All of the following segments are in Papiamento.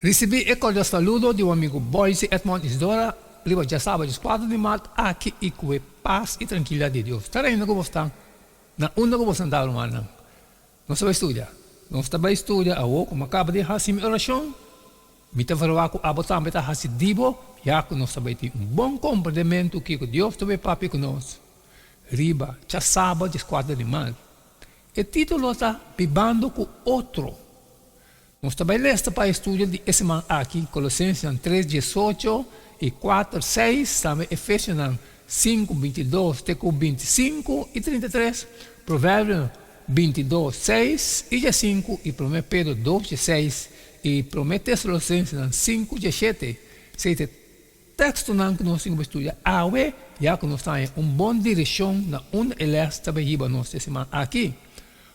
Risibí e kordial saludo di bo amigu Boyce Edmond Isidora riba djasabra 4 di mart aki i ku e pas i trankilidat di Dios ta reina ku bo sta na unda ku bo santá rumannan. Nos ta bai studia. Nos ta bai studia awor ku mi a kaba di hasi mi orashon. Mi ta verwagt ku abo tambe ta hasi di bo ya ku nos ta bai tin un bon komprendementu kiko Dios ta bai papia ku nos riba djasabra 4 di mart. E título ta Bibando ku Otro. Nos ta bai lesta pa e studio di e siman aki, Kolosensenan 3, 18 i 4, 6, tambe Efesionan 5, 22 te ku 25 i 33, Proverbionan 22, 6 i 15 i Promé Pedro 2, 6 i Promé Tesalonisensenan 5, 17. Esei ta e tekstonan ku nos tin ku bai studia awe, ya ku nos ta haña un bon direkshon na unda e lès ta bai hiba nos e siman aki.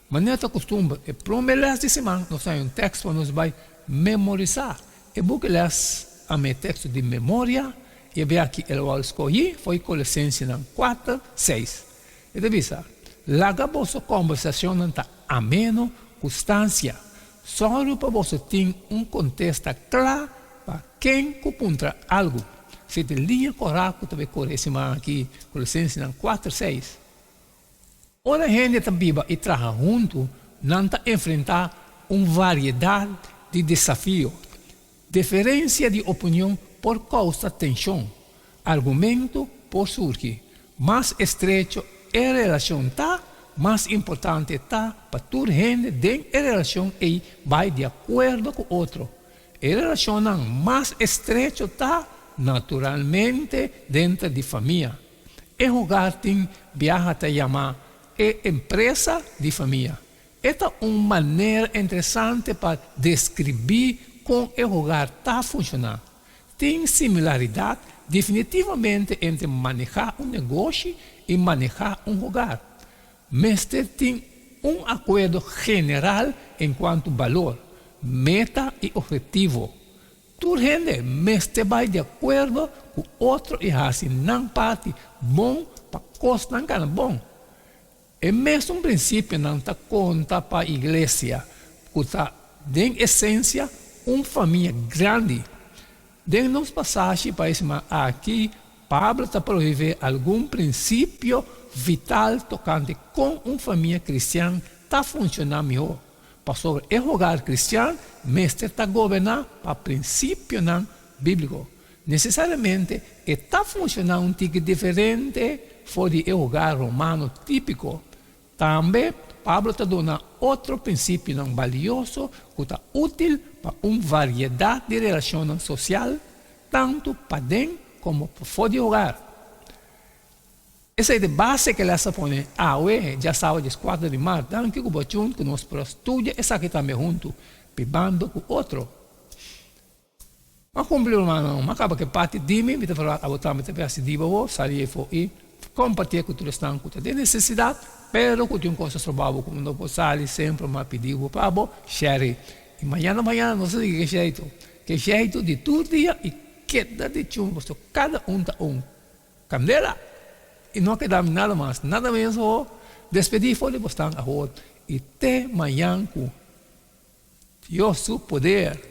Manera ta kustumber, e promé lès di siman nos ta haña un teksto pa nos bai memorisá. E buki lès a mi e teksto di memoria i e bia ki el wòrdu skohí fo'i Kolosensenan 4, 6. E ta bisa, Laga boso kòmbersashonnan ta ameno ku stansia. Sòru pa boso tin un kontesta kla pa ken ku puntra algu. Si ta liña kòrá ku ta bai kore e siman akí, Kolosensenan 4, 6. Ora hende ta biba i traha huntu, nan ta enfrentá un variedat di desafio. Diferensia di opinion por kousa tenshon. Argumentu por surgi. Mas estrecho e relashon ta, mas importante ta pa tur hende den e relashon ei bai di akuerdo ku otro. E relashonnan mas estrecho ta, naturalmente, denter di famia. E hogar tin biaha ta yama e empresa di famia. E ta un manera interesante pa deskribí kon e hogar ta funshoná. Tin similaridat definitivamente entre manehá un negoshi i manehá un hogar. Mester tin un akuerdo general enkuanto balor, meta i ophetivo. Tur hende mester bai di akuerdo ku otro i hasi nan parti bon pa kosnan kana bon. E mesun prinsipionan ta konta pa iglesia, ku ta den esensia un famia grandi. Den nos pasashi pa e siman aki, Pablo ta prohibé algun prinsipio vital tokante kon un famia kristian ta funshoná mihó. Pasobra e hogar kristian mester ta goberná pa prinsipionan bíbliko. Nesesariamente e ta funshoná un tiki diferente for di e hogar romano típiko. Tambe Pablo ta duna otro prinsipionan balioso ku ta útil pa un variedat di relashonnan sosial, tantu paden komo pafó di hogar. Esei ta e base ku el a pone awe, djasawa 14 di mart. Danki ku bo a tune ku nos por a studia esaki tambe huntu, bibando ku otro. M'a kumpli rumannan, m'a kaba ku e parti di mi, mi ta verwagt abo tambe ta hasi di bo, sali efo i kompartié ku tur esnan ku ta den nesesidat, pero ku tin un kos ta stroba bo ku no por sali, semper m'a pidi bo pa bo share. I mañana mañana nos ta sigui ku e sheitu, ku e sheitu di tur dia i keda di chun pasobra kada un ta un kandela i no a keda mi nada mas, nada menos ho despedí for di bosnan awor i te mañan ku Dios su poder.